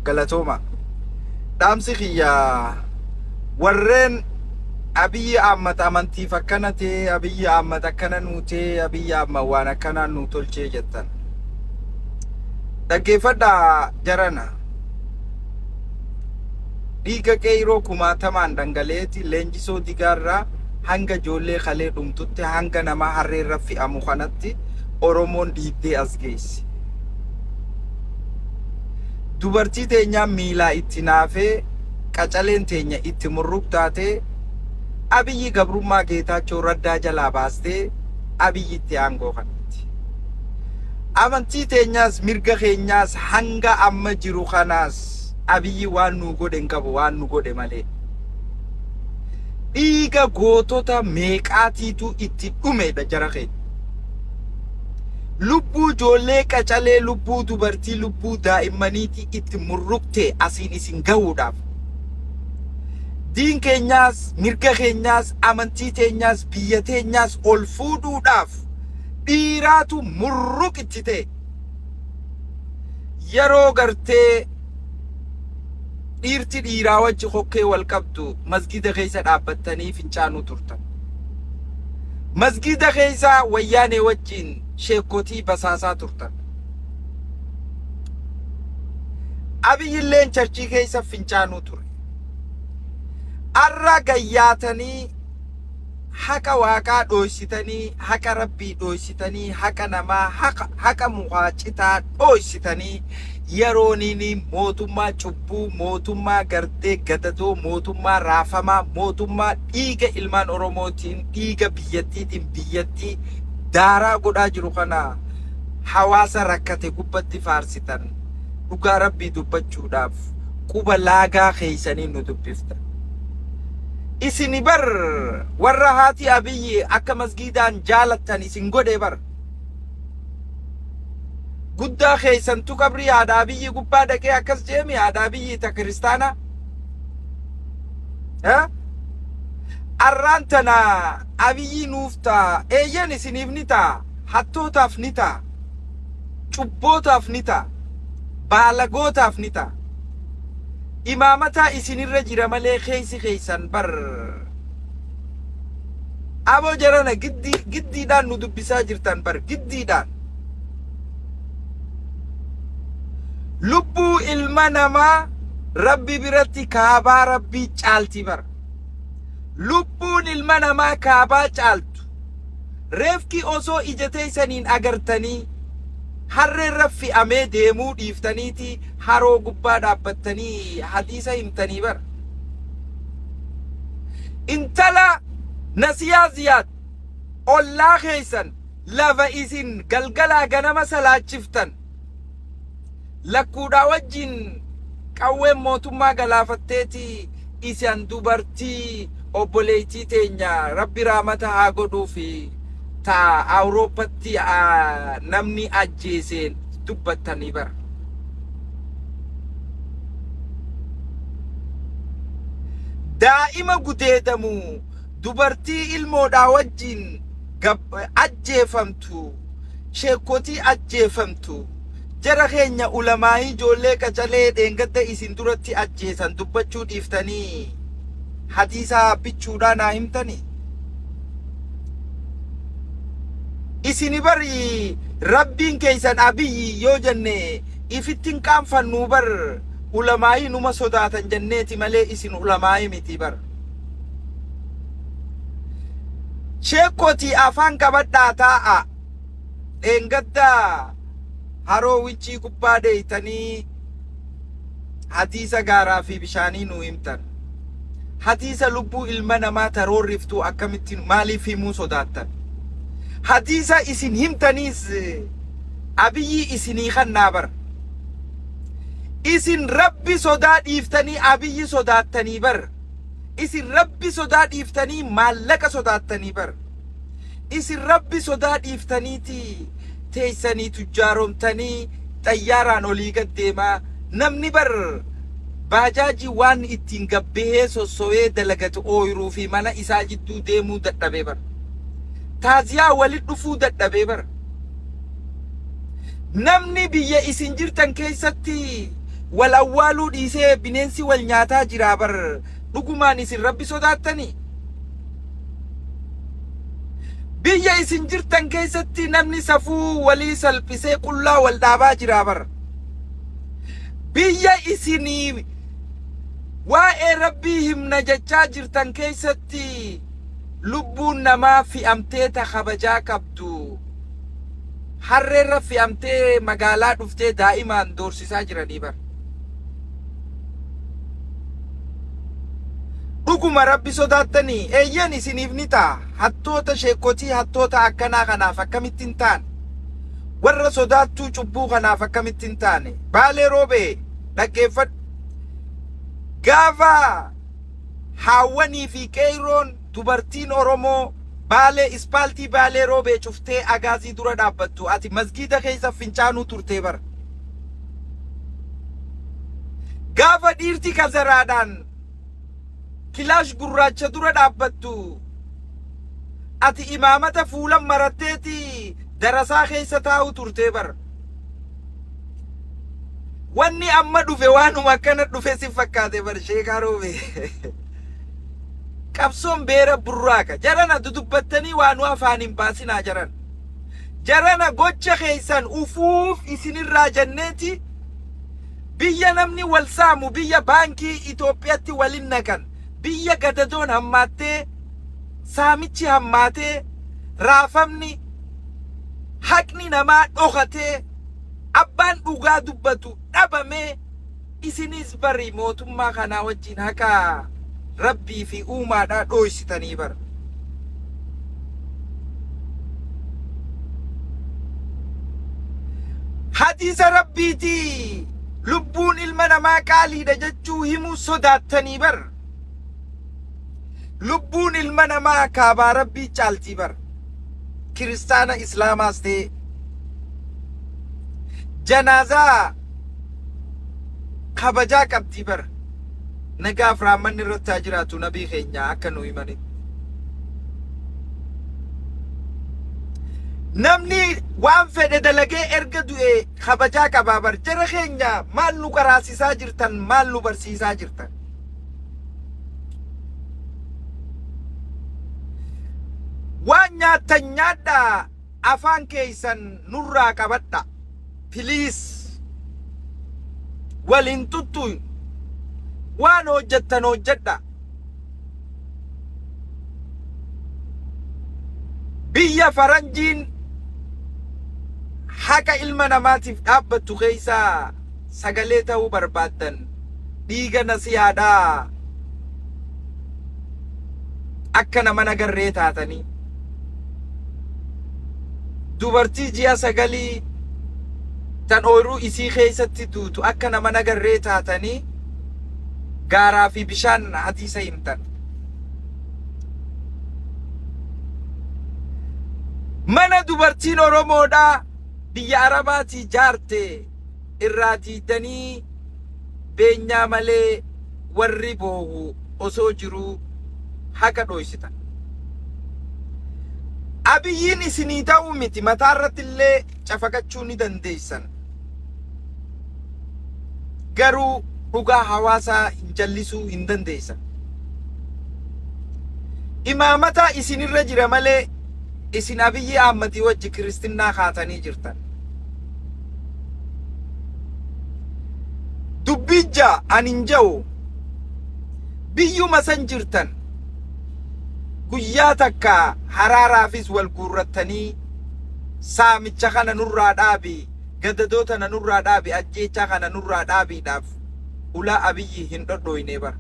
Galatooma. Dhaamsi kiyya warreen Abiyyi Ahmad amantiif akkana ta'e, Abiyyi Ahmad akkana nuu ta'e, Abiyyi Ahmad waan akkanaa nuu tolchee jettan. Dhaggeeffadhaa jarana. Dhiiga qeeyroo kumaatamaan dhangala'eeti leenjisoo digaarraa hanga ijoollee kalee dhumtutti hanga nama harreerra fe'amu kanatti Oromoon dhiibdee as geesse. Dubartii teenyaa miilaa itti naafee qacaleen teenya itti murruq taatee Abiyyi gabrummaa Geetaachoo Raddaa jalaa baastee Abiyyitti aangoo kanniti. Amantii teenyaas mirga keenyaas hanga amma jiru kanaas Abiyyi waan nuu godhe hin qabu waan nu godhe malee. Dhiiga gootota meeqaatiitu itti dhumedha jara keenya. Lubbuu ijoollee qacalee, lubbuu dubartii, lubbuu daa'immaniitii itti murruqte asiin isin gahuudhaaf. Diin keenyaas, mirga keenyaas, amantii teenyaas, biyya teenyaas ol fuudhuudhaaf dhiiraatu murruq itti ta'e. Yeroo gartee dhiirti dhiiraa wajji kokkee wal qabdu masgida keessa dhaabbattanii fincaanuu turtan. Masgida keessa wayyaanee wajjin sheekkotii basaasaa turtan. Abiyyilleen charchii keessa fincaanuu ture. Arra gayyaatanii haqa waaqaa dhooysitanii, haqa rabbii dhooysitanii, haqa namaa, haqa, haqa mukaa citaa dhooysitanii yerooniini mootummaa cubbuu, mootummaa gartee gadadoo, mootummaa raafamaa, mootummaa dhiiga ilmaan Oromootiin, dhiiga biyyattiitiin biyyattii daaraa godhaa jiru kana hawaasa rakkate gubbatti faarsitan dhugaa rabbii dubbachuudhaaf quba laagaa keeysanii nu dubbiftan. Isini bar warra haati Abiyyi akka masgiidaan jaalattan isin godhe bar. Guddaa keessantu qabrii haadha Abiyyi gubbaa dhaqee akkas jeemi haadha Abiyyi ta kiristaanaa. Eh? Arraan tana Abiyyi nuuf ta'a. Eeyyan isiniif ni ta'a. Hattootaaf ni ta'a. Cubbootaaf ni ta'a. Baalagootaaf ni ta'a. Imaamataa isinirra jira malee keessi keessan bar aboo jarana giddii giddiidhaan nu dubbisaa jirtan bar giddiidhaan. Lubbuu ilma namaa rabbi biratti kaabaa rabbii caalti bar. Lubbuun ilma namaa kaabaa caaltu. Reefki osoo ija teessaniin agartanii harreerra fe'amee deemuu dhiiftaniiti haroo gubbaa dhaabbattanii hadiisa himtanii bar. Intala Nasiyaa Ziyaad ollaa keessan lafa isin galgalaa ganama salaachiftan lakkuudhaa wajjin qawween mootummaa galaafatteeti isan dubartii obboleettii teenya rabbi raamata haa godhuufi ta Awurooppatti namni ajjeeseen dubbattanii bara. Daa'ima gudeedamu dubartii ilmoodhaa wajjin ajjeefamtu sheekkotii ajjeefamtu jara keenya ulamaa'ii ijoollee qacalee dheengadda isin duratti ajjeesan dubbachuu dhiiftanii hadiisaa bichuudhaa naa himtanii. Isini bari rabbiin keessan Abiyyi yoo jenne ifitti hin qaanfannuu bar ulamaa'ii numa sodaatan jenneeti malee isin ulamaa'ii miti bar. Sheekkotii afaan qabadhaa taa'a. Dheengadda haroo wincii gubbaa dheeytanii hadiisa gaaraa fi bishaanii nuu himtan. Hadiisa lubbuu ilma namaa taroorriftuu akkamitti maaliif himuu sodaattan? Hadiisa isin himtaniis Abiyyi isinii kannaa bar. Isin rabbi sodaa dhiiftanii Abiyyi sodaattanii bar. Isin rabbi sodaa dhiiftanii maallaqa sodaattanii bar. Isin rabbi sodaa dhiiftaniiti teessanii tujjaaromtanii xayyaaraan olii gad deemaa namni bar baajaajii waan ittiin gabbahee sosso'ee dalagatu ooyruu fi mana isaa jidduu deemuu dadhabee bar. Taaziyaa walit dhufuu dadhabee bar. Namni biyya isin jirtan keessatti Wal awwaaluu dhiisee bineensi wal nyaataa jiraa bar dhugumaan isin Rabbi sodaattanii? Biyya isin jirtan keessatti namni safuu walii salphisee qullaa wal dhaabaa jiraa bar. Biyya isinii waa'ee Rabbii himna jechaa jirtan keessatti lubbuun namaa fi'amtee ta kabajaa qabdu harreerra fe'amtee magaalaa dhuftee daa'imaan doorsisaa jiranii bar. Dhuguma Rabbi sodaattanii eeyyen isiniif ni ta'a. Hattoota sheekotii hattoota akkanaa kanaaf akkamitti hin taane? Warra sodaattuu cubbuu kanaaf akkamitti hin taane? Baalee Roobee dhaggeeffadhu. Gaafa haawwanii fi qeeyroon dubartiin Oromoo Baalee ispaaltii Baalee Roobee cuftee Agaazii dura dhaabbattu ati masgiida keessa fincaanuu turtee bara. Gaafa dhiirti kazaraadhaan kilaash gurraacha dura dhaabbattu ati imaamata fuulan maratteeti darasaa keessa taa'uu turtee bara. Wanni amma dhufe waanuma akkana dhufe si fakkaate bar sheekaa Roobee. Qabsoon beera burraaqa. Jarana dudubbattanii waa nu afaan hin baasinaa jaran. Jarana gocha keessan ufuuf isinirraa jenneeti biyya namni wal saamu biyya baankii Itoophiyaatti walin naqan biyya gadadoon hammaattee saamichi hammaatee raafamni haqni namaa dhokatee abbaan dhugaa dubbatu dhabamee isinis bari mootummaa kanaa wajjin haqa Rabbii fi uumaadhaa dhooysitanii bara. Hadiisa Rabbiitii lubbuun ilma namaa qaaliidha jechuu himuu sodaattanii bar. Lubbuun ilma namaa kaabaa Rabbii caaltii bar. Kiristaana Islaamaas ta'e janaazaa kabajaa qabdii bar. Nagaaf raammanni irratti haa jiraatu nabii keenya akka nu himanitti. Namni waan fedhe dalagee erga du'e kabajaa qabaa bar. Jara keenya maal nu qaraasisaa jirtan maal nu barsiisaa jirtan? Waan nyaattan nyaadhaa afaan keessan nurraa qabadha. Please. Wal hin tuttuun. Waan hojjettan hojjedha. Biyya faranjiin haqa ilma namaatiif dhaabbattu keessaa sagalee ta'uu barbaaddan dhiiga nasihaadhaa akka nama nagarree taatanii dubartii ji'a sagalii tan ooyruu isii keessatti duutu akka nama nagarree taatanii gaaraa fi bishaan hadiisa himtan. Mana dubartiin Oromoodhaa biyya Arabaatii jaarte irraa diidanii beenyaa malee warri boohu osoo jiruu haqa dhooysitan. Abiyyiin isinii ta'uu miti mataa irratti illee cafaqachuu ni dandeessan. Garuu dhugaa hawaasaa hin jallisuu hin dandeessan. Imaamata isinirra jira malee isin Abiyyi Ahmadii wajji kiristinnaa kaatanii jirtan. Dubbijja ani hin ja'u biyyuma san jirtan guyyaa takka haraaraafis wal guurrattanii saamicha kana nurraa dhaabi gadadoo tana nurraa dhaabi ajjeechaa kana nurraa dhaabiidhaaf ulaa Abiyyi hin dhodhooyne bara.